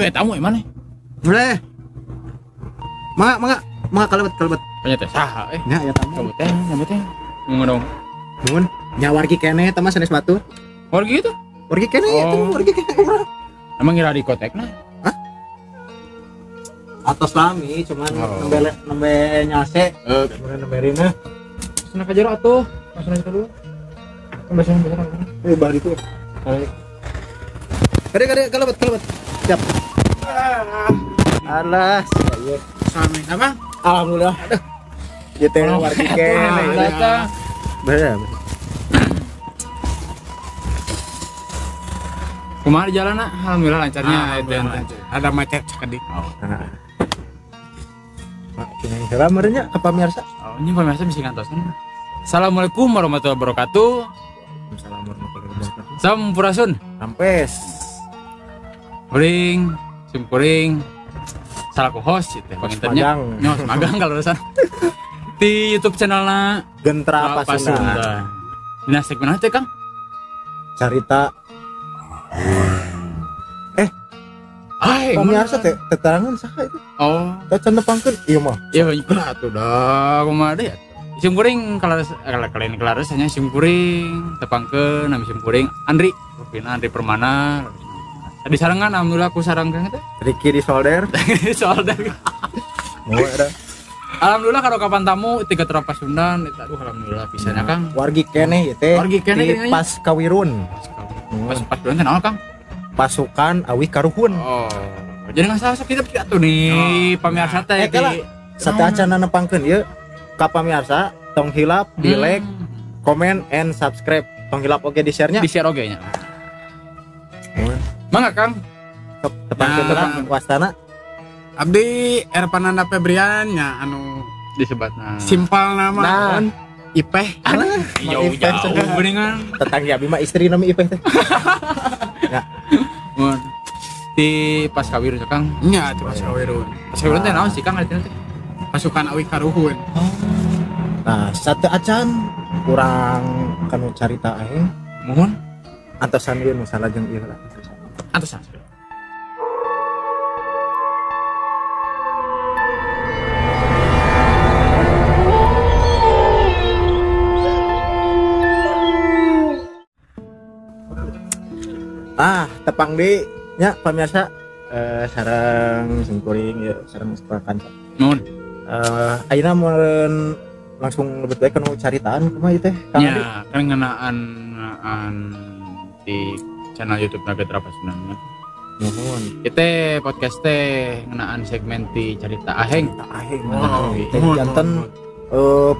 Atuh eta tamu mana? Boleh. Mangga, mangga kalebet. Tanya teh saha eh? Nya ya tamu. Kamu teh. Ngomong dong. Mun, nya wargi keneh eta mah sanes batur. Wargi itu? Wargi keneh itu, wargi keneh urang. Emang ngira di kotekna? Hah? Atos lami cuman nembe nyase. Kemudian nembe rina. Senang aja atuh. Langsung aja dulu. Biasanya. Bah itu. Kade kalebet. Siap. Alah, sia Sami apa? Alhamdulillah. Aduh. Ieu teh wargi keneh. Bener. Kumaha di jalan, alhamdulillah lancarnya. Ada macet sakedik. Oh. Nah. Mak kinang heula meureun nya ka pamirsa. Oh, nya pamirsa bisi ngantosan. Assalamualaikum warahmatullahi wabarakatuh. Waalaikumsalam warahmatullahi wabarakatuh. Sampurasun. Rampes. Kuring, simkuring. Salaku host teh pangintennya. Nyos magang kalau urusan. Di YouTube channelna Gentra Pasundan. Dina segmen teh Kang? Carita pemirsa teh teterangan saha itu? Oh, teh can nepangkeun ieu mah. Iya, berat udah kumaha deui atuh. Simkuring kalian kelares hanya simkuring tepangkeun nami simkuring Andri, Rupina Andri Permana. Tadi sarengan alhamdulillah ku sareng Kang teh. Riki di solder. Solder. Mau ada. Alhamdulillah kalau kapan tamu tiga Gentra Pasundan eta aduh alhamdulillah pisannya Kang. Wargi keneh ieu teh. Wargi keneh pas kawirun. Pas teh naon Kang? Pasukan awi karuhun. Oh. Jadi nggak salah sok kita atuh nih pamirsa teh di sateuacanna nepangkeun ieu ka pamirsa tong hilap di like, komen and subscribe. Tong hilap oge di share-nya. Di share oge nya. Mangga Kang. Tepangkeun nah, wastana. Abdi Erpananda Febrian nya anu disebatna. Simpel nama. Nah. Ipeh. Jauh-jauh geuningan. Tetangga abi mah istri nami Ipeh teh. Ya. Mun di pas kawirun Kang. Nya di pas kawirun. Pas kawirun teh naon sih Kang artinya teh? Pasukan awi karuhun. Oh. Nah, sateuacan kurang kanu carita aing. Muhun antosan ieu nu salajeng ieu lah. Antosan. Ah, tepang di nya pamirsa sareng simkuring ya sareng kanca. Nuhun. Ayeuna meureun langsung lebet bae kana caritaan kumaha ieu teh Kang Adi? Ya, kan ngeunaan di channel YouTube Gentra Pasundan. Nuhun. Ieu teh podcast teh ngeunaan segmen ti carita aheng. Carita aheng. Oh, teh janten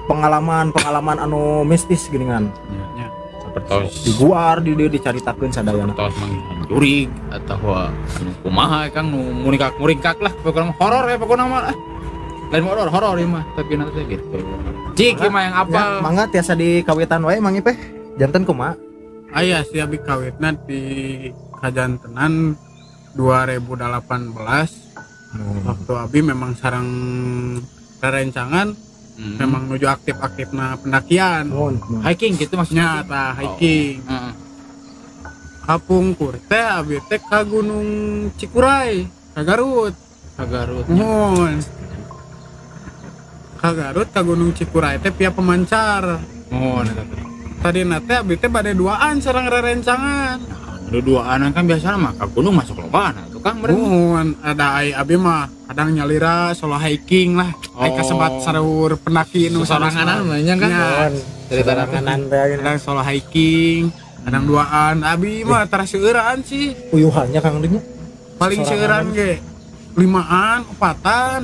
pengalaman-pengalaman anu mistis geuningan. Nya. Sapertos di guar di dieu dicaritakeun sadayana. Sapertos manggihan jurig atawa anu kumaha Kang nu muringkak-muringkak lah pokona horor ya pokona mah. Lain horor horor ieu mah tapi nanti gitu. Cik ieu mah yang apal. Ya, mangga tiasa dikawitan wae Mang Ipeh. Janten kumaha? Aya si abi kawitna di kajantenan 2018. Waktu abi memang sareng rerencangan memang menuju aktif-aktifna pendakian. Hiking gitu maksudnya? Tah hiking. Oh. Kapungkur teh abi teh ka Gunung Cikuray, ka Garut. Ka Garut. Muhun. Ka Garut ka Gunung Cikuray teh pia pemancar. Muhun eta teh. Tadina teh abi teh bade duaan sareng rerencangan. Nah, duaan kan biasana mah ka gunung masuk lobana tuh Kang berarti. Muhun, ada ai abi mah kadang nyalira solo hiking lah. Ai kasebat sareur pendaki nu soranganan mah nya kan. Soranganan teh kadang solo hiking, kadang duaan. Abi mah tara seueuran sih. Uyuhannya Kang Dinya. Paling seueuran ge 5-an, 4-an.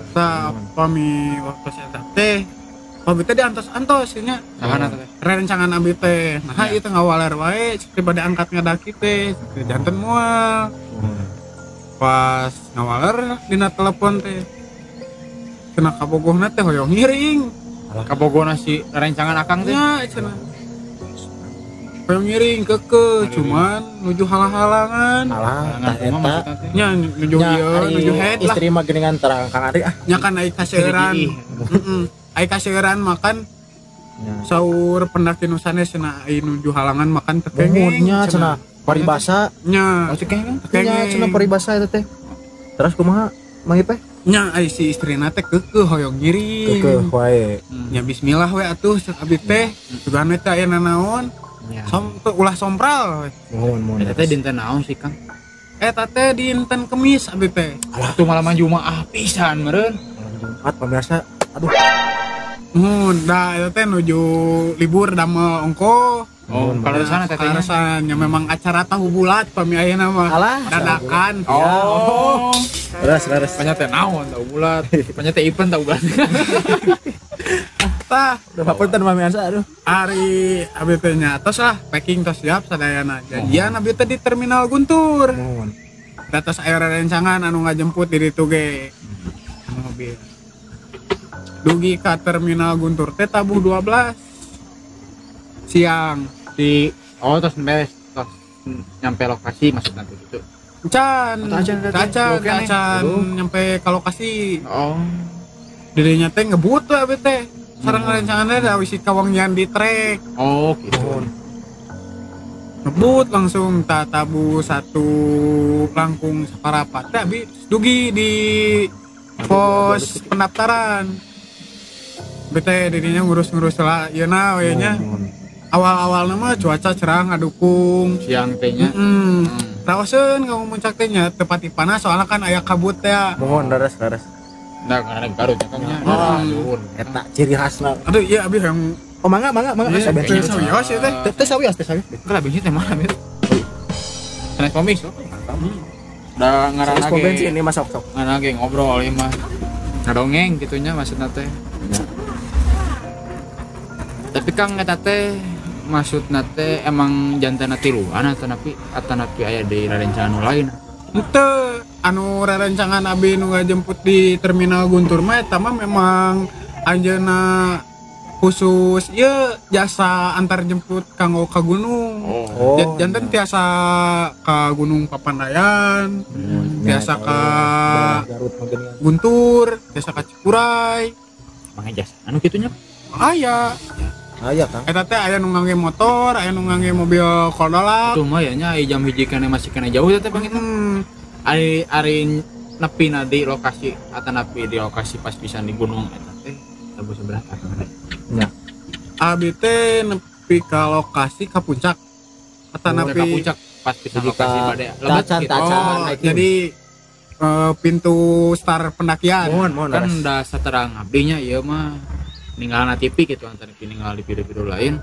Tah pami waktu eta teh abi teh diantos-antos nya. Sahana teh? Rerencangan abi teh. Nah, ieu teh ngawaler wae bade angkat ngadaki teh janten moal. Pas ngawaler dina telepon teh. Cenah kabogohna teh hoyong ngiring. Kabogohna si rencangan akang teh. Nya cenah. Hoyong ngiring keukeuh cuman nuju halang-halangan. Alah, tah eta. Nya nuju ieu, nuju head lah. Istri mah geuningan terang Kang Ari ah. Nya kan ai kaseueuran. Heeh. Ai kaseueuran makan saur pendaki nu sanes cenah ai nuju halangan makan teu kenging nya cenah. Paribasa nya. Oh, cekeng kan? Nya cenah paribasa eta teh. Terus kumaha Mang Ipe? Nya ai si istrina teh keukeuh hoyong ngiring. Keukeuh wae. Nya bismillah we atuh cek abdi teh. Sugan we teh aya nanaon. Som ulah sompral. Mohon mohon. Eta teh dinten naon sih Kang? Eta teh dinten Kemis abdi teh. Alah tuh malaman Jumaah pisan meureun. Malam Jumat pemirsa. Aduh. Mun da eta teh nuju libur damel ongko. Oh, kalau sana teh alasannya memang acara tahu bulat pami ayeuna mah. Dadakan. Oh. Terus terus. Panya teh naon tahu bulat. Panya teh event tahu bulat. Tah, udah hapunten pamiarsa aduh. Ari abi teh nya tos lah, packing tos siap sadayana. Janjian abi teh di Terminal Guntur. Mohon. Da tos aya rerencangan anu ngajemput di ditu ge. Mobil. Dugi ka Terminal Guntur teh tabuh 12 siang. Di oh terus beres terus nyampe lokasi maksud nanti gitu. Can, acan nyampe ke lokasi. Oh. Dirinya teh ngebut we abi teh. Sareng rencanganna da wisi kawangian di trek. Oh gitu. Ngebut langsung tabu satu langkung saparapat teh abi dugi di pos pendaftaran. Bete dirinya ngurus-ngurus lah ieu na we nya. Awal-awal nama cuaca cerah ngadukung siang teh nya. Raoseun ka muncak teh nya teu pati panas soalnya kan aya kabut teh. Mohon daras-daras. Nah, karena Garut nya kan nya. Eta ciri khasna. Aduh iya abi hayang oh mangga mangga mangga asa bensin sawios ieu teh. Teh sawios teh sawios. Enggak bensin teh mana bet. Sanes komis. Da ngaranna ge. Bensin ini mah sok-sok. Ngaranna ge ngobrol ieu mah. Ngadongeng kitu nya maksudna teh. Tapi Kang eta teh maksudna teh emang jantan tiluan atanapi aya di rerencangan nu lain. Henteu, anu rerencangan abi nu ngajemput di Terminal Guntur mah eta mah memang anjeunna khusus ieu jasa antar jemput kanggo ka gunung. Oh. Janten tiasa ka Gunung Papandayan, tiasa ka Guntur, tiasa ka Cikuray. Mang jasa anu kitu nya? Aya. Aya Kang. Eta teh aya nu ngangge motor, aya nu ngangge mobil kodolak. Itu mah ya nya jam 1 kene masih kene jauh teh Bang itu. Ari ari nepi na di lokasi atanapi di lokasi pas pisan di gunung eta teh tabuh seberapa nya. Abi teh nepi ka lokasi ka puncak. Atanapi ka puncak pas pisan lokasi bade lebet gitu. Oh, jadi pintu start pendakian. Mohon kan da saterang abdi nya ieu mah ninggalan TV gitu antara ninggal di video-video lain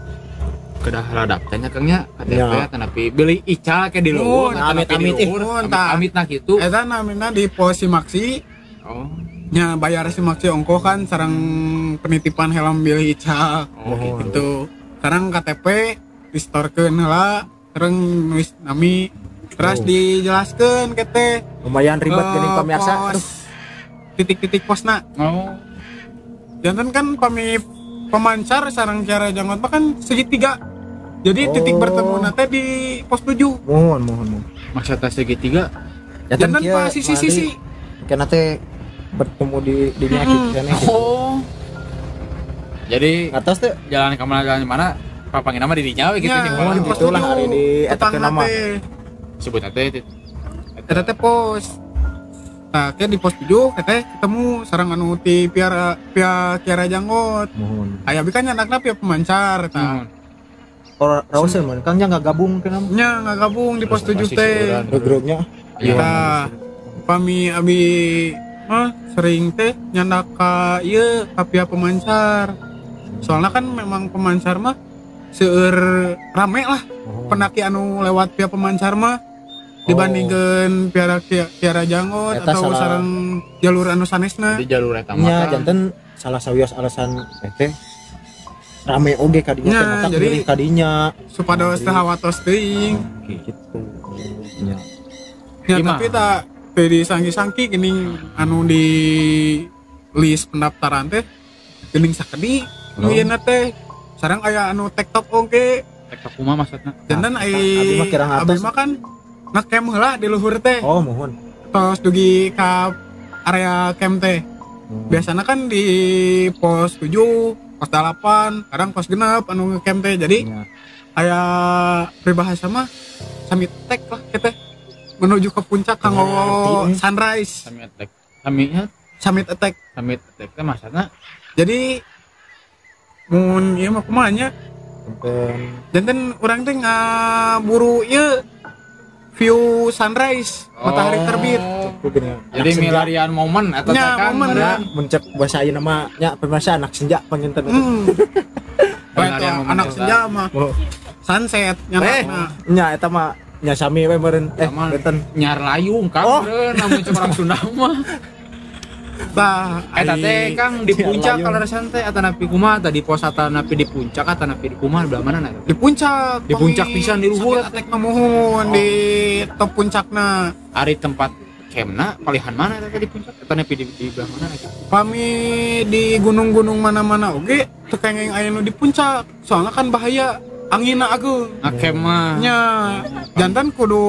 kedah ladap tanya Kang nya KTP tanapi beli ical ke di luhur amit-amit amit nah gitu eta namina di pos Simaksi. Oh nya bayar Simaksi ongkoh kan sareng penitipan helm beli ical. Oh gitu sareng KTP distorkeun heula sareng nulis nami terus dijelaskeun ke teh lumayan ribet geuning pamirsa titik-titik posna. Oh jantan kan pami pemancar sareng Kiara Janggot mah kan segitiga. Jadi titik bertemu nate di pos 7. Mohon mohon mohon. Maksudnya segitiga. Jantan pas sisi-sisi. Karena teh bertemu di dinya gitu kan. Oh. Jadi atas teh jalan ke mana jalan mana papangin nama di dinya we gitu ya, oh, gitulah hari di eta teh nama. Sebut teh eta teh pos. Nah, kayak di pos 7 katanya ketemu sareng anu ti piara pia Kiara Janggot. Mohon. Aya abi kan nyandakna pia pemancar tah. Oh, raoseun mun Kang nya ngagabung ke nama? Nya ngagabung di pos 7 teh. Gegrognya. Tah, pami abi mah sering teh nyandak ka ieu ka pia pemancar. Soalnya kan memang pemancar mah seueur rame lah. Pendaki anu lewat pia pemancar mah dibandingkan piara Kiara Janggot atau sareng jalur anu sanesna. Di jalur eta mah. Nya janten salah sawios alasan teh rame oge kadinya teh matak milih kadinya supados teh hawatos teuing. Gitu. Nya. Ya tapi tak teu disangki-sangki geuning anu di list pendaftaran teh geuning sakedik nu ieu teh. Sareng aya anu TikTok oge. TikTok kumaha maksudna? Janten ai abi mah kan ngecamp heula di luhur teh. Oh, mohon. Tos dugi ka area camp teh. Biasana kan di pos 7, pos 8, kadang pos genep anu ngecamp teh. Jadi aya peribahasa mah Summit attack lah kita menuju ke puncak kanggo sunrise. Summit attack. Summitnya Summit attack. Summit attack teh maksudna jadi mun ieu mah kumaha nya? Janten urang teh ngaburu ieu view sunrise, matahari terbit. Jadi milarian momen atau nya momen mun cek bahasa ayeuna mah nya pemirsa anak senja panginten. Anak senja mah sunset nya. Nya eta mah nya sami we meureun benten nyar layung Kang meureun lamun cek urang Sunda mah. Tah eta teh Kang di puncak kaleresan teh atanapi kumaha tadi pos atanapi di puncak atanapi di kumaha belah mana na? Di puncak. Di puncak pisan di luhur atek mah muhun di top puncakna. Ari tempat campna palihan mana eta di puncak atanapi di belah mana gitu. Pami di gunung-gunung mana-mana oge teu kenging aya nu di puncak. Soalna kan bahaya anginna ageung. Ngecamp mah. Nya jantan kudu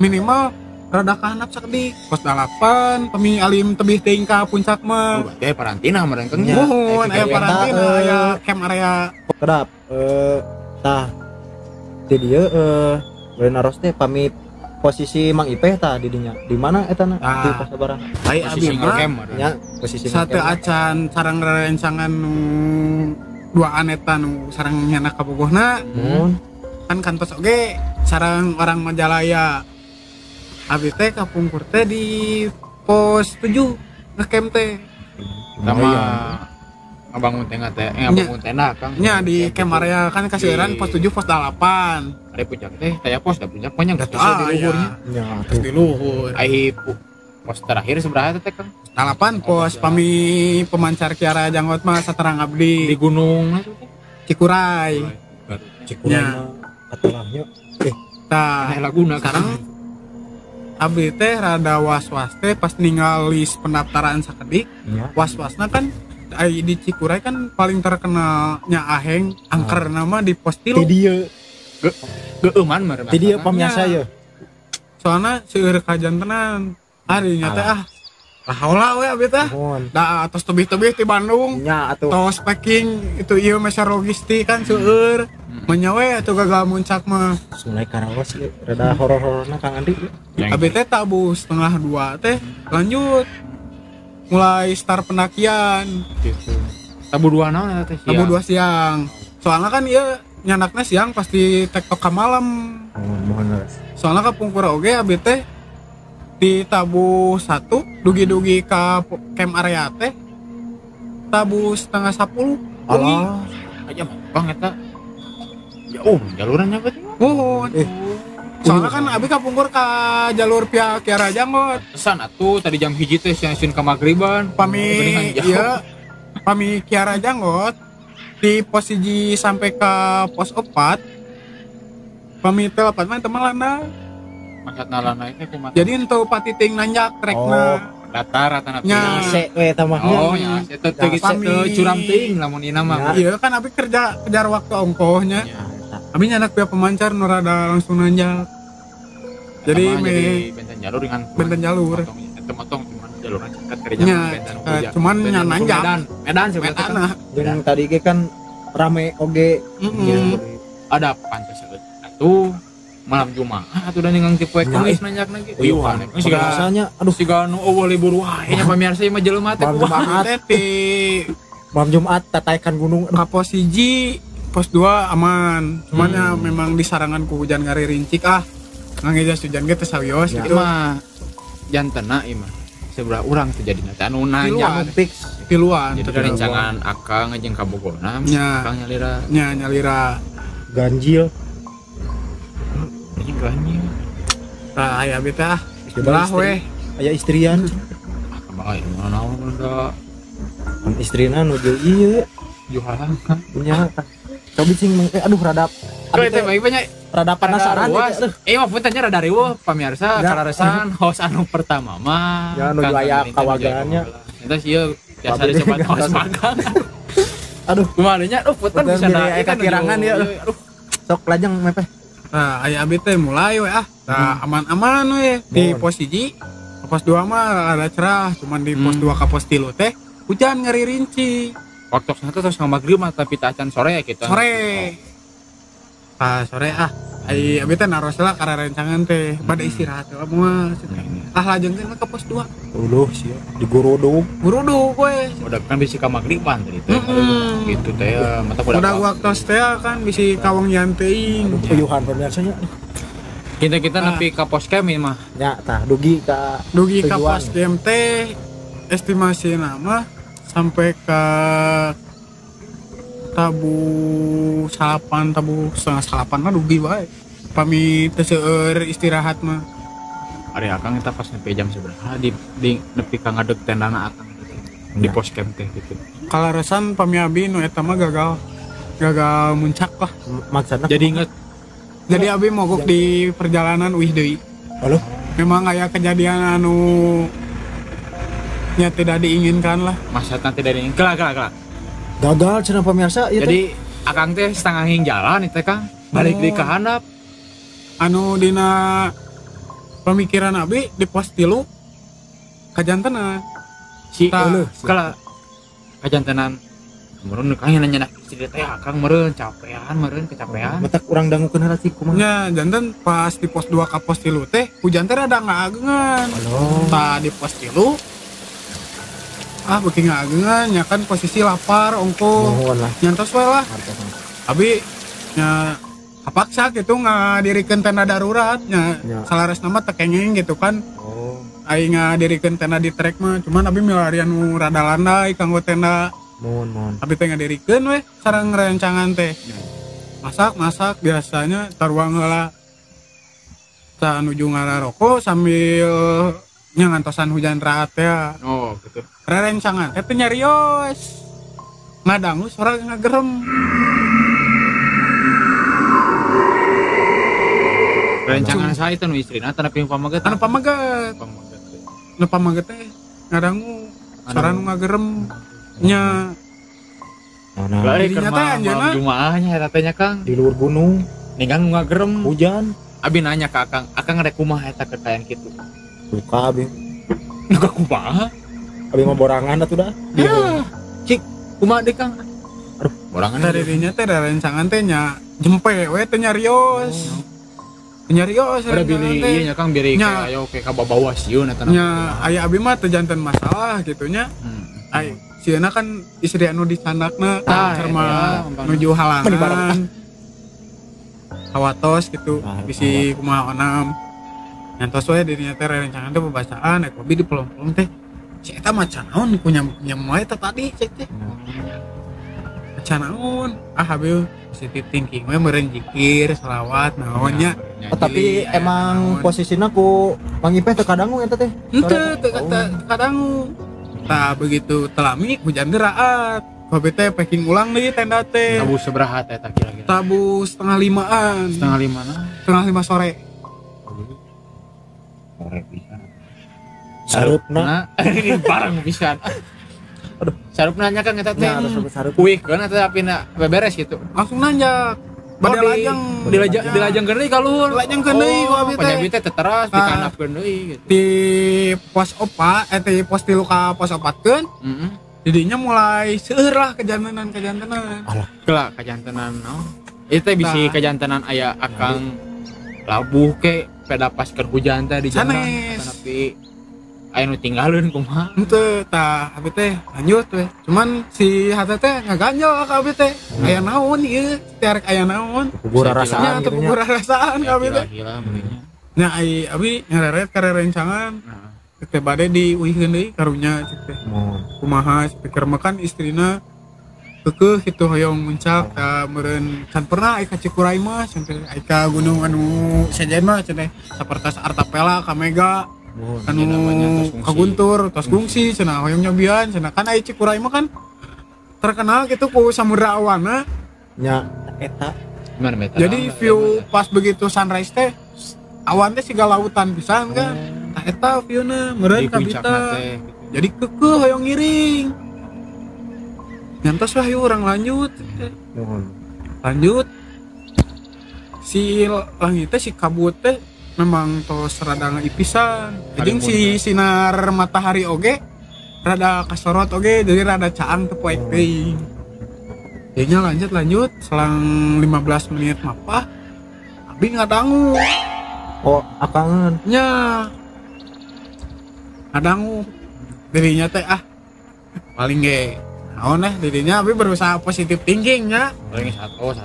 minimal rada kahanap sakedik pos 8 pemi alim tebih teuing ka puncak mah. Oh, berarti aya parantina meureun Kang nya. Muhun aya parantina aya camp area. Kedap tah di dieu bade naros teh pami posisi Mang Ipeh tah di dinya. Di mana eta na? Di pos sabaraha? Ai posisi abi mah nya posisi sate acan sareng rerencangan nu duaan eta nu sareng nyana kabogohna. Kan kantos oge sareng orang Majalaya. Abi teh kapungkur teh di pos 7 ngecamp teh. Sama ngabangun tenda teh, ngabangun tenda Kang. Nya di camp area kan kasieuran pos 7 pos 8. Ari puncak teh taya pos da puncak panjang geus di luhurnya. Nya di luhur. Ai pos terakhir sabaraha teh Kang? 8 pos pami pemancar Kiara Janggot mah saterang abdi. Di gunung Cikuray. Cikuray mah katelahnya. Tah laguna sekarang abdi teh rada was-was teh pas ninggal list pendaftaran sakedik. Was-wasna kan ai di Cikuray kan paling terkenalnya aheng angker nama di pos 3. Di dieu. Geueuman mah. Di dieu pamiasa ye. Soalna seueur kajantenan. Ari nya teh ah lahaula we abdi teh. Da atos tebih-tebih ti Bandung. Nya atuh. Tos packing itu ieu meser logistik kan seueur. Menya we atuh gagal muncak mah. Mulai karaos ieu rada horor-hororna Kang Andri. Abi teh tabuh 1:30 teh lanjut mulai start pendakian gitu. Tabuh 2 naon eta teh siang. Tabuh 2 siang. Soalnya kan ieu nyanakna siang pasti tektok ka malam. Mohon Soalnya kapungkur oge abi teh di tabuh 1 dugi-dugi ka camp area teh tabuh 9:30. Allah aja Bang eta jauh jalurannya berarti. Muhun. Soalnya kan abi kapungkur ka jalur pihak Kiara Janggot. Pesan atuh tadi jam 1 teh siang ka magriban. Pami iya pami Kiara Janggot di pos 1 sampai ke pos 4. Pami teh 8 mah teu lana. Maksudna lana teh kumaha? Jadi henteu patiting nanjak trekna. Oh, datar atanapi. Nya se we eta mah. Oh, nya teu teu curam teuing lamun ieu mah. Iya kan abi kerja kejar waktu ongkohnya. Abi nyanak pihak pemancar nu rada langsung nanjak. Jadi benten jalur dengan benten jalur. Motong cuman jalurna cekat kerja benten cuman nya nanjak. Medan sebenarnya. Jeung tadi ge kan rame oge. Ada pantes atuh malam Jumat atuh da ningang ti poe Kamis nanjak lagi. Uyuhan. Rasanya aduh siga nu eueuh libur wae nya pamirsa ieu mah jelema teh kumaha teh. Malam Jumat tataikan gunung ka pos 1 pos 2 aman. Cuman ya memang di sarangan ku hujan ngaririncik ah. Ngangge jas hujan ge teu sawios gitu mah. Jantena ieu mah. Sebelah urang terjadi teh anu nanya fix tiluan. Jadi rencangan akang jeung kabogona akang nyalira. Nya nyalira ganjil. Ini ganjil. Tah aya abi teh ah. Belah we. Aya istrian. Ah kumaha ieu naon da. Kan istrina nuju ieu. Juhalang kan. Nya. Cobi cing aduh rada Abi teh baik banyak rada penasaran gitu. Mah punten nya rada riweuh pamirsa kalaresan host anu pertama mah. Ya nuju aya kawagannya. Eta sieun biasa disebat host magang. Aduh, kumaha nya aduh punten bisa da kakirangan ya. Aduh. Sok lajeng mepeh. Nah, aya abi teh mulai we ah. Nah, aman-aman we di pos 1, pos 2 mah rada cerah, cuman di pos 2 ka pos 3 teh hujan ngaririnci. Waktu sana tuh terus magrib mah tapi tak acan sore ya gitu. Sore. Ah, sore ah. Ai abi teh naros lah karena rencangan teh bade istirahat lah moal. Ah lajengkeun ka pos 2. Uluh sia di Gurudug. Gurudug we. Udah kan bisi ka magriban tadi teh. Gitu teh mata udah waktu teh kan bisi kawengian teuing. Uyuhan pemirsa nya. Kita nepi ka pos camp ini mah. Ya tah dugi ka pos camp teh estimasi nama sampai ke tabu salapan tabu setengah salapan mah dugi wae. Pami teu seueur istirahat mah. Ari akang eta pas nepi jam sabaraha di nepi ka ngadeg tendana akang gitu. Di pos camp teh gitu. Kalaresan pami abi nu eta mah gagal muncak lah. Maksudna jadi inget. Jadi abi mogok di perjalanan uih deui. Halo. Memang aya kejadian anu nya tidak diinginkan lah. Maksudna tidak diinginkan. Kela. Gagal cenah pemirsa ieu teh. Jadi akang teh setengah hing jalan itu Kang. Balik deui ka handap. Anu dina pemikiran abi di pos 3 kajantenan. Si kala kajantenan meureun kang nanya istri teh akang meureun capean meureun kecapean. Matak urang dangukeun heula sih kumaha. Nya janten pas di pos 2 ka pos 3 teh hujan teh rada ngaagengan. Tah di pos 3 ah beuki ngaagengan nya kan posisi lapar ongko. Nyantos we lah. Abi nya kapaksa gitu ngadirikeun tenda darurat nya salaresna mah teu kenging gitu kan. Oh. Aing ngadirikeun tenda di trek mah cuman abi milarian nu rada landai kanggo tenda. Mohon. Abi teh ngadirikeun we sareng rencangan teh. Masak biasanya taruang heula. Tah nuju ngararoko sambil nya ngantosan hujan raat ya. Oh, gitu. Rencangan teh teu nyarios. Ngadangu sora ngagerem. Rencangan saya itu nu istrina teu nepi pameget. Anu pameget. Nu pameget teh ngadangu sora nu ngagerem. Nya. Nah, jadi nyata anjeunna jumaahnya eta teh nya Kang. Di luhur gunung, ninggang ngagerem. Hujan. Abi nanya ka Akang, Akang rek kumaha eta kekayan kitu? Duka abi. Duka kumaha? Abi mah borangan atuh dah. Cik, kumaha deui Kang? Aduh, borangan. Tadi dinya teh rencangan teh nya jempe we teh nyarios. Nyarios udah bili ieu nya Kang biri kayak ayo kayak ka babawa sieun eta. Nya aya abi mah teu janten masalah kitu nya. Ai sieuna kan istri anu dicandakna cerma nuju halangan. Hawatos gitu bisi kumaha onam. Nyantos we dirinya teh rencangan teh bebasaan ek hobi di pelong-pelong teh. Si eta mah naon kunyam wae teh tadi cek teh. Maca naon? Ah abi positive thinking we meureun zikir, selawat naon nya. Oh, tapi emang posisina ku Mang Ipeh teu kadangu eta teh. Henteu teu kadangu. Tah begitu telami hujan teh raat. Kopi teh packing ulang deui tenda teh. Tabu sabaraha teh kira-kira? Tabu 4:30-an. 4:30 nah. 4:30 sore. Sore pisan. Sarupna bareng pisan. Aduh, sarupna nya Kang eta teh. Sarup. Uihkeun eta apina beberes gitu. Langsung nanjak. Bade lajeng, dilajengkeun deui ka luhur. Dilajengkeun deui ku abi teh. Abi teh teteras dikanapkeun deui gitu. Di pos 4 di pos 3 ka pos 4 keun. Heeh. Didinya mulai seueur lah kejantenan-kejantenan. Alah, kela kejantenan naon? Ieu teh bisi kejantenan aya akang labuh ke peda pas keur hujan teh di jalan tapi aya nu tinggalkeun kumaha? Henteu tah abi teh lanjut we. Cuman si hate teh ngaganjel ka abi teh. Aya naon ieu? Teh arek aya naon? Kubur rasaan gitu nya. Kubur rasaan ka abi teh. Nya ai abi nyereret ka rencangan. Teh bade diuihkeun deui karunya cek teh. Kumaha pikir makan istrina kekeuh kitu hoyong muncak ka meureun can pernah ai ka Cikuray mah cenah ai ka gunung anu sejen mah cenah sapertos Artapela ka Mega anu ka Guntur tos gungsi cenah hoyong nyobian cenah kan ai Cikuray mah kan terkenal gitu ku samudra awana nya eta. Jadi view pas begitu sunrise teh awan teh siga lautan pisan kan. Tah eta view-na meureun ka bita. Jadi kekeuh hoyong ngiring. Nyantos wah yuk urang lanjut. Lanjut. Si langit teh si kabut teh memang tos rada ngaipisan. Jeung si sinar matahari oge rada kasorot oge jadi rada caang teu poek teuing. Jadinya lanjut selang 15 menit mapah abi Abi ngadangu. Oh, akangan. Nya. Ngadangu. Dirinya teh ah paling ge naon eh dirinya abi berusaha positif thinking nya. Paling satu.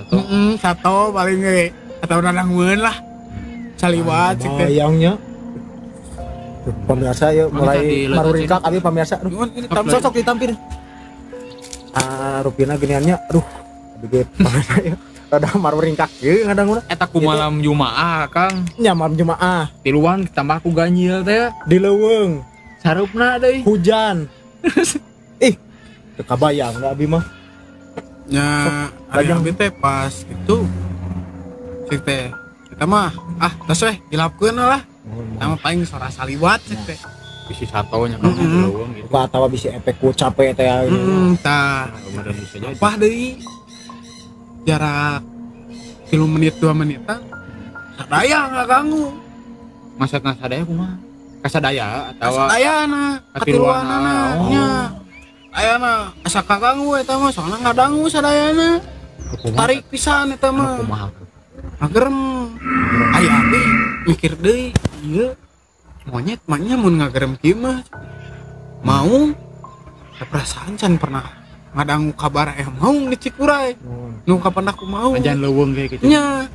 Satu paling ge atau nadangueun lah. Saliwat cik teh. Bayangnya. Pemirsa yuk mulai maruringkak abi pemirsa. Sosok ditampir. Ah, rupina geniannya aduh. Abi ge pemirsa yuk. Rada maruringkak ieu ngadanguna. Eta ku malam Jumaah, Kang. Nya malam Jumaah. Tiluan tambah ku ganjil teh. Di leuweung. Sarupna deui. Hujan. Ih, teu kabayang da abi mah. Nya, ari abi teh pas gitu. Cik teh. Eta mah ah tos weh dilapkeun lah. Nama paling sora saliwat cik teh. Bisi satonya kan di leuweung gitu. Atawa bisi efek ku capek teh. Tah. Pah deui. Jarak 3 menit 2 menitan sadaya ngaganggu. Maksudna sadaya kumaha? Kasadaya atawa kasadayana katiluanana nya. Ayana asa kaganggu eta mah soalna ngadangu sadayana. Tarik pisan eta mah. Kumaha? Ngagerem. Aya abi mikir deui ieu monyet mah nya mun ngagerem kieu mah mau perasaan can pernah ngadangu kabar maung di Cikuray. Nu kapan aku mau. Anjan leuweung kayak gitu. Nya.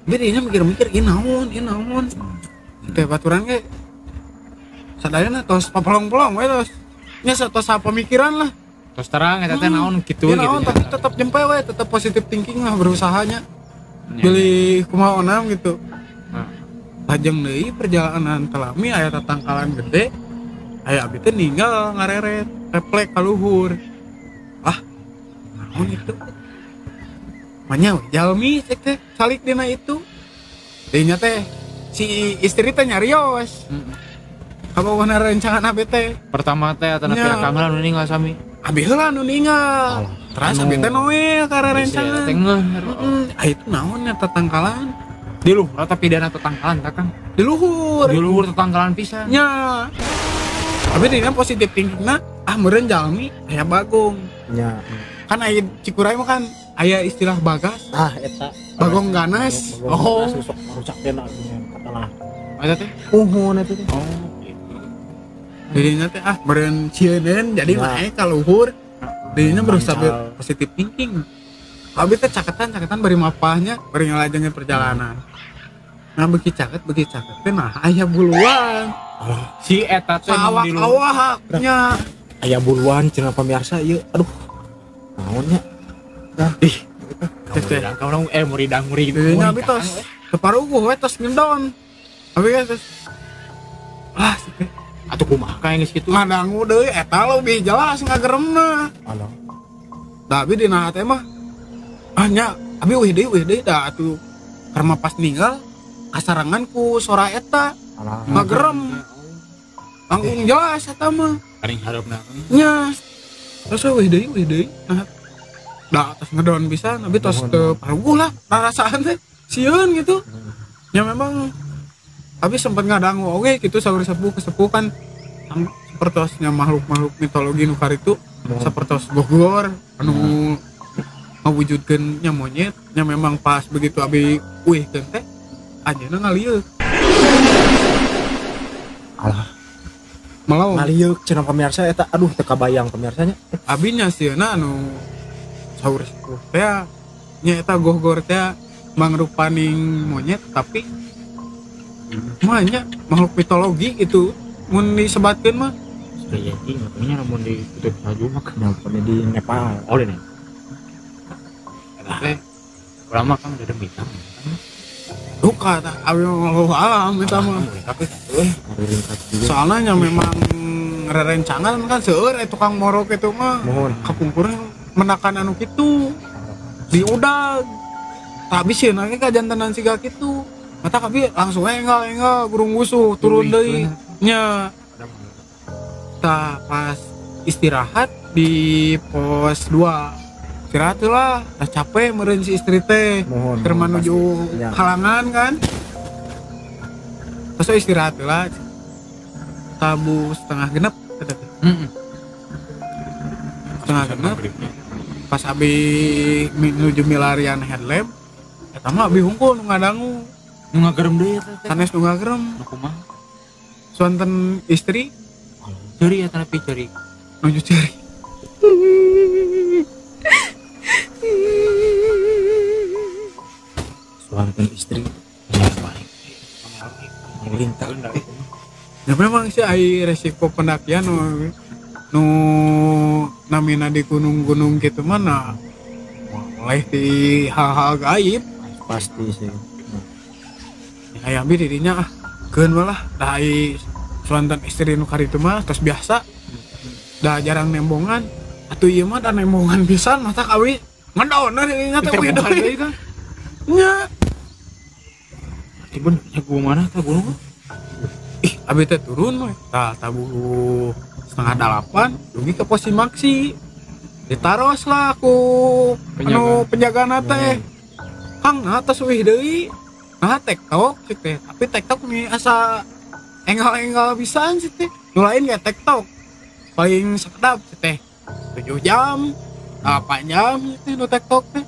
Jadi mikir-mikir ieu naon, Teh baturan ge sadayana tos papelong-pelong we tos. Nya tos pemikiran lah. Tos terang eta teh naon kitu gitu. Naon tapi tetep jempe we, tetep positif thinking lah berusahanya. Beli kumaha onam gitu. Lajeng deui perjalanan telami aya tatangkalan gede. Aya abi teh ninggal ngareret reflek ka luhur. Ah, naon itu? Manya jalmi cek teh salik dina itu. Dinya teh si istri teh nyarios. Kabawana rencangan abi teh. Pertama teh atana pihak kamar nu ninggal sami. Abi heula nu ninggal. Terus abi teh noe ka rencangan. Teh ngeuh. Ah itu naon nya tatangkalan? Di luhur tapi dana tatangkalan tah Kang. Di luhur. Di luhur tatangkalan pisan. Nya. Abi dina positif thinkingna ah meureun jalmi aya bagong. Nya. Kan aya Cikuray mah kan aya istilah bagas. Ah eta. Bagong ganas. Bagong ganas sok marucak teh katalah. Eta teh? Uhun eta teh. Oh gitu. Dirinya teh ah meureun sieun jadi naik ka luhur. Dirinya berusaha positif thinking. Abi teh caketan-caketan bari mapahnya, bari ngalajengkeun perjalanan. Nah beuki caket teh nah aya buluan. Si eta teh awak-awaknya. Aya buluan cenah pamirsa ieu. Aduh. Naon nya? Ih. Teh kamu muridang murid. Nya abi tos teparuguh we tos ngedon. Abi kan tos. Ah, teh. Atuh kumaha ka geus kitu? Ngadangu deui eta lebih jelas ngageremna. Alah. Da abi dina hate mah ah nya abi euy deui da atuh karena pas ninggal kasarangan ku sora eta. Alah. Ngagerem. Langkung jelas eta mah. Paling hareup-na. Nya. Terus euy deui. Nah, da atas ngedon pisan abi tos teu paruguh lah rarasaan teh sieun gitu. Ya memang abi sempat ngadangu oge gitu saur sepuh kesepuh kan sapertosnya makhluk-makhluk mitologi nu karitu sapertos gogor anu ngawujudkeun nya monyet nya memang pas begitu abi uihkeun teh anjeunna ngalieuk. Alah. Melong. Ngalieuk cenah pamirsa eta aduh teu kabayang pamirsanya. Abi nya sieuna anu saur sepuh teh nya eta gogor teh mangrupaning monyet tapi mah makhluk mitologi itu mun disebatkeun mah Yeti katanya lamun di kutub salju mah kenapa di Nepal. Oh di Nepal. Eta teh urang mah kan udah bintang. Duka tah abi mah alam eta mah. Tapi soalnya memang rerencangan kan seueur tukang morok itu mah. Kapungkur menakan anu kitu diudag. Tapi sieuna ge kajantenan siga kitu. Mata kabi langsung enggal gurung gusuh turun deui nya. Tah pas istirahat di pos 2 istirahat lah, dah capek meureun si istri teh keur menuju halangan kan. Terus istirahat lah tabu 5:30 eta teh. 5:30 pas abi menuju milarian headlamp Eta mah abi hungkul nu ngadangu. Nu ngagerem deui eta teh. Sanes nu ngagerem. Nu kumaha? Suanten istri ceri eta tapi ceri. Nuju ceri. Suanten istri ya lintang. Ya memang sih ai resiko pendakian nu namina di gunung-gunung gitu mana mulai di hal-hal gaib pasti sih. Ya abi dirinya ah keun lah da ai suanten istri nu karitu mah tos biasa da jarang nembongan atuh ieu mah da nembongan pisan matak awi ngedown dirinya teh uih deui kan nya. Tiba nya gua mana tah gunung? Ih, abi teh turun we. Tah tabuh 7:30 dugi ke pos Simaksi. Ditaros lah ku anu penjagana teh. Kang nah tos uih deui. Nah tektok cik teh. Tapi tektok nih asa enggal-enggal pisan cik teh. Nu lain ge tektok. Paling sakedap cik teh. 7 jam, 8 jam cik teh nu tektok teh.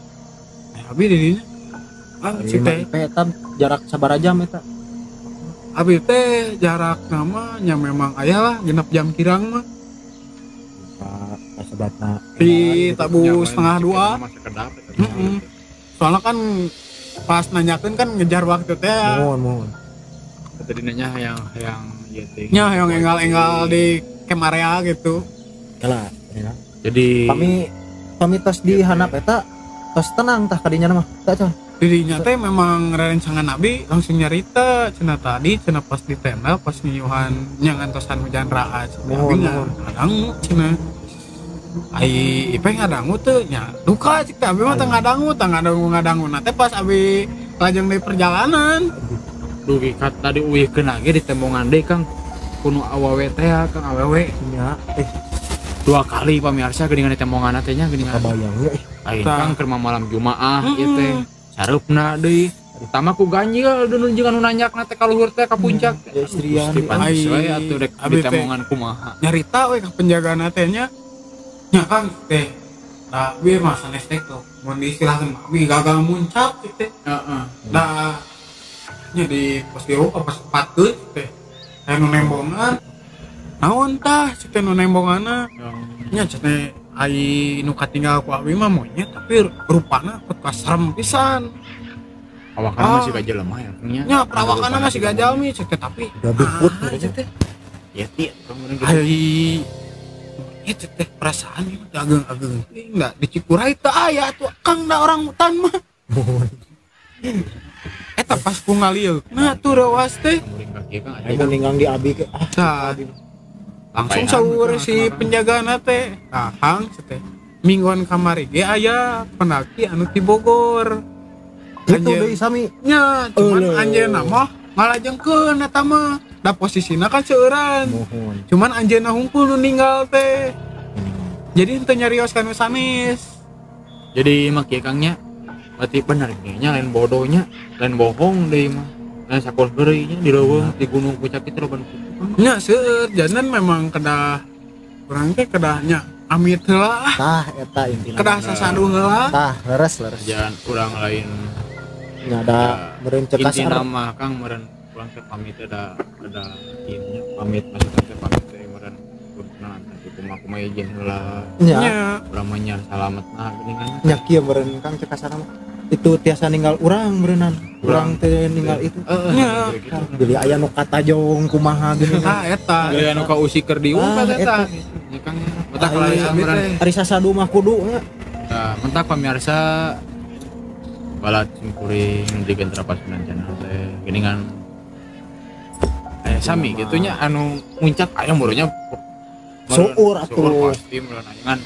Eh abi dirinya ah cik teh. Eta jarak sabaraha jam eta? Abi teh jarak nama nya memang aya lah 6 jam kirang mah. Kasebatna di tabu 1:30. Heeh. Soalnya kan pas nanyakeun kan ngejar waktu teh. Mohon. Tadi nanya yang ieu teh. Nya yang enggal-enggal di camp area gitu. Kala, ya. Jadi pami tos di handap eta tos tenang tah kadinya mah. Tah can. Dirinya teh memang rerencangan abi langsung nyarita cenah tadi cenah pas di tenda pas nyiuhan nya ngantosan hujan raa cenah abi ngadangu cenah ai ipe ngadangu teu nya duka cik teh abi mah teu ngadangu tah ngadangu na teh pas abi lajeng di perjalanan dugi ka tadi uihkeun lagi di tembongan deui Kang kuno awewe teh Kang awewe nya dua kali pamirsa geuningan di tembongan teh nya geuningan kabayang we ai Kang keur malam Jumaah ieu teh sarupna deui utama ku ganjil deun jeung anu nanjakna teh ka luhur teh ka puncak ya istrian ai atuh rek ditemongan kumaha nyarita we ka penjagana teh nya nya Kang teh da we mah sanes teh tuh mun diistilahkeun abi gagal muncak teh heeh da nya di pos dieu apa sepatu teh aya nu nembongan naon tah cek teh nu nembonganna nya cek teh ai nu katinggal ku abi mah monyet tapi rupana ka serem pisan. Awakan masih gajah lemah ya nya. Nya perawakanna masih gajah mi cek teh tapi udah cek teh. Yeti ai monyet cek teh perasaan ieu teh ageung-ageung teuing da di Cikuray teh aya atuh Kang da orang hutan mah. Eta pas ku ngalieu. Nah tuh reuas teh. Ai ninggang di abi ke. Ah. Langsung sahur si penjagana teh. Nah, hang teh. Mingguan kamari ge aya pendaki anu ti Bogor. Kitu deui sami. Nya, cuman anjeunna mah ngalajengkeun eta mah. Da posisina kan seueuran. Cuman anjeunna hungkul nu ninggal teh. Jadi henteu nyarios ka nu sanes. Jadi mah kieu Kang nya. Berarti bener nya lain bodohnya, lain bohong deui mah. Lain sakola heureuy nya di leuweung di gunung puncak itu loba nu kitu. Nya seueur jangan memang kedah urang teh kedahnya amit heula lah. Tah eta intina. Kedah sasadu heula. Tah leres. Jangan urang lain nya ada meureun cekas intina mah Kang meureun urang teh pamit ada ieu nya pamit maksudna teh pamit teh meureun kurna teh kumaha izin heula. Nya. Urang mah nya salametna geuningan. Nya kieu meureun Kang cekasana mah. Itu tiasa ninggal urang berenang urang teh ninggal itu nya beli aya nu katajong kumaha geuning tah eta beli anu ka usik keur diungkat eta nya Kang mentak larisan meureun ari sasadu mah kudu tah mentak pamirsa balad simkuring di Gentra Pasundan channel teh geuningan aya sami kitu nya anu muncak aya murunya seueur atuh pasti meureun ngan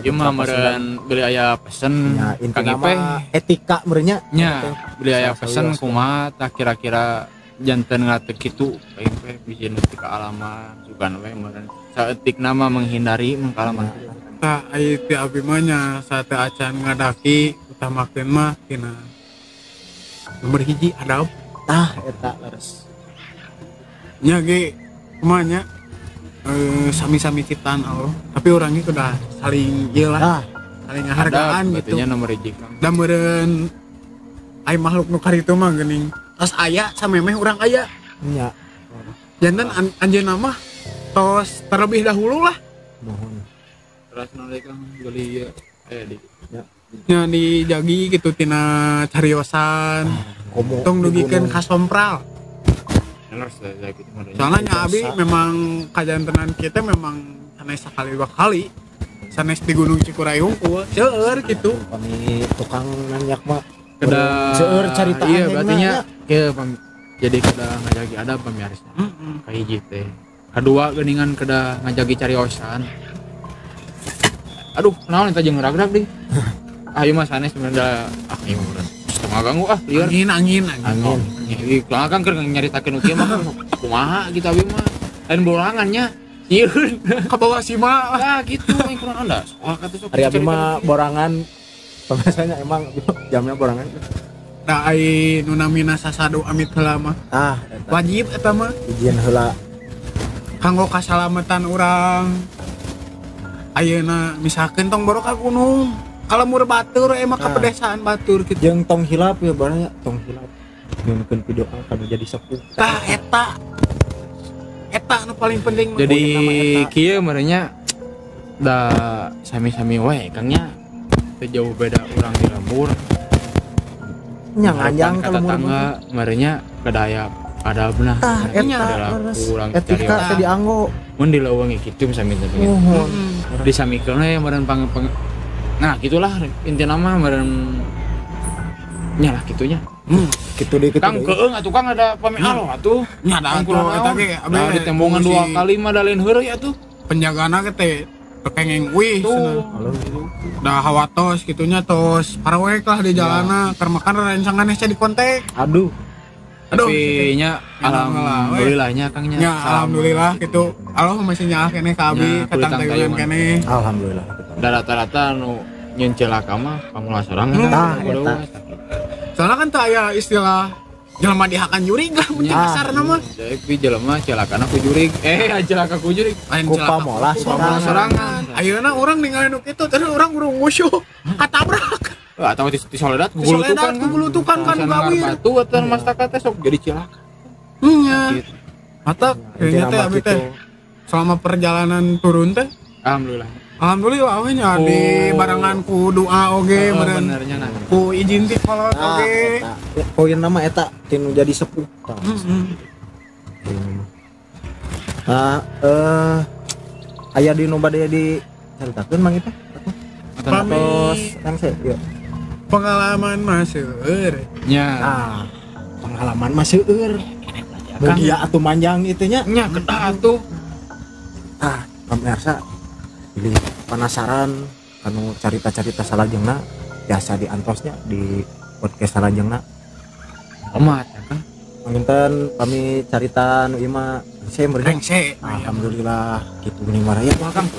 ieu mah meureun beli aya pesen Kang Ipe etika meureun nya beli aya pesen kumaha tah kira-kira janten ngatek kitu Kang Ipe bisi nu teu kaalaman sugan we meureun saeutikna mah menghindari mengkalaman tah ai ti abi mah nya saateu acan ngadaki utamakeun mah tina nomor 1 adab tah eta leres nya ge kumaha nya sami-sami ciptaan Allah tapi orangnya udah saling ieu lah saling ngahargaan gitu nomor 1 Kang da meureun Ai makhluk nu karitu mah geuning. Tos aya samemeh urang aya. Nya. Janten anjeunna mah tos terlebih dahulu lah. Mohon. Terus naon Kang geli di nya dijagi gitu tina cariosan. Komo tong dugikeun ka sompral. Soalnya nya abi memang kajantenan kita memang sanes sakali dua kali. Sanes di Gunung Cikuray hungkul seueur gitu. Kami tukang nanyak mah kedah seueur carita iya berarti nya kieu jadi kedah ngajagi adab pamirsa. Kahiji teh. Kadua geuningan kedah ngajagi cariosan. Aduh, naon eta jeung ngerag-rag deui. Ayo mah sanes sebenarnya ah ieu mah setengah ganggu ah lieur. Angin. Ieu kan keur nyaritakeun kieu mah kumaha gitu abi mah. Lain borangan nya. Sieun kabawa sima. Ah gitu aing kurang anda. Soal kata sok. Ari abi mah borangan pemirsanya emang jamnya borangan. Da ai nu namina sasadu amit heula mah. Ah, wajib eta mah. Izin heula. Kanggo kasalamatan urang. Ayeuna misalkeun tong boro ka gunung, ka lembur batur emang ka pedesaan batur kitu. Jeung tong hilap ya barangnya tong hilap. Nyunkeun video kanu jadi sepuh. Tah eta. Eta nu paling penting. Jadi kieu merenya da sami-sami wae Kang nya. Teu jauh beda urang di lembur. Nya nganjang ka lembur tetangga merenya kedaya adabna. Tah eta urang etika teh dianggo. Mun di leuweung kitu sami teh gitu. Disamikeun we meureun pang nah gitulah intina mah meureun nya lah kitunya. Kitu deui kitu. Kang keung atuh Kang ada pami aloh atuh. Nya da atuh eta ge abdi ditembongan dua kali mah da lain heureuy atuh. Penjagana ge teh kengeng wih cenah. Da hawatos kitunya tos parawek lah di jalana keur makan rencangan hese di kontak. Aduh. Tapi nya alhamdulillahnya Kang nya. Ya alhamdulillah gitu. Allah masih nyaah keneh ka abi katang tayungan keneh. Alhamdulillah. Da rata-rata nu nyeun celaka mah pamula sorangan. Tah eta. Soalnya kan teu aya istilah jelema dihakan jurig lah mun kasarna mah. Tapi jelema celakana ku jurig. Celaka ku jurig. Ku pamolah sorangan. Ayeuna urang ningali nu kitu terus urang urung ngusuh katabrak. Atau di soledat gugulutukan kan gawir. Batu atau mastaka teh sok jadi cilaka. Nya. Mata kayaknya teh abi teh selama perjalanan turun teh alhamdulillah. Alhamdulillah we nya di barengan ku doa oge meureun. Ku izin ti kolot oge. Poin nama eta tinu jadi sepuh. Nah, aya di nu bade dicaritakeun mang eta? Tos rengse ieu. Pengalaman mah seueur. Nya. Ah, pengalaman mah seueur. Mugia atuh manjang itu nya. Nya kedah atuh. Ah, pemirsa pilih penasaran anu carita-carita salajengna biasa diantosnya di podcast salajengna. Omat ya kan. Panginten kami carita nu ieu mah rengse. Alhamdulillah kitu geuning maraya wah Kang.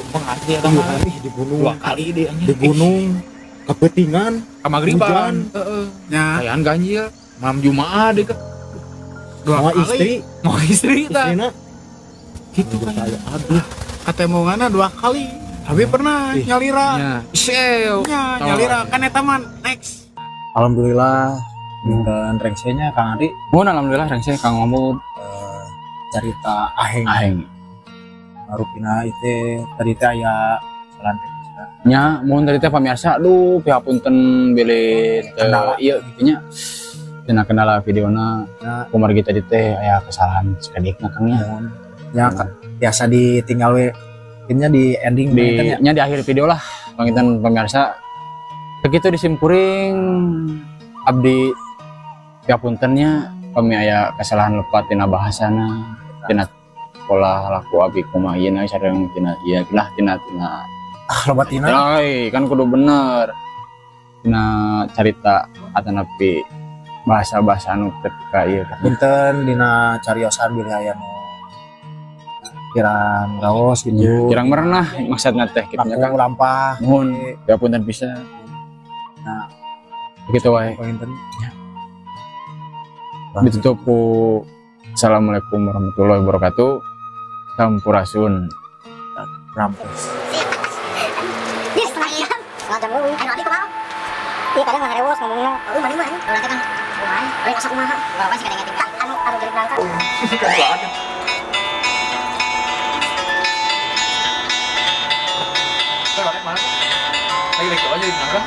Pengasih eta mah di gunung. Dua kali deh anjing. Di gunung kepetingan kamagriban. Heeh. Nya. Kayan ganjil malam Jumaah deh ke. Dua kali. Istri, mau istri tah. Istrina. Gitu kan. Aduh. Katemonganna dua kali. Tapi pernah nyalira. Nya. Nya, nyalira kan eta mah next. Alhamdulillah dengan rengsenya Kang Ari. Mun alhamdulillah rengse Kang Mahmud carita aheng. Aheng. Rupina itu tadi teh aya salan teknis. Nya, mun tadi teh pamirsa aduh pihapunten bilih teu ieu kitu nya. Cenah kendala videona. Kumargi tadi teh aya kesalahan sakedikna Kang nya. Nya biasa ditinggal we nya di ending di nya di akhir video lah. Panginten pamirsa begitu disimpuring abdi pihapunten nya kami aya kesalahan lepat tina bahasana tina pola laku abi kumaha ieu na sareng tina ieu lah tina tina ah loba tina kan kudu bener tina carita atanapi bahasa-bahasa anu teu ieu punten dina cariosan bilih aya nu kirang raos gitu kirang merenah maksudna teh kitu nya Kang lampah nuhun ya punten pisan nah kitu wae punten ditutup ku assalamualaikum warahmatullahi wabarakatuh. Sampurasun. Rampes. Iya kadang ngarewos ngomongna. Aduh mana mah anjing. Urang teh kan kumaha? Lain asa kumaha. Bapak sih kadang ngetik anu anu jadi nangka. Mana? Lagi lagi aja di nangka.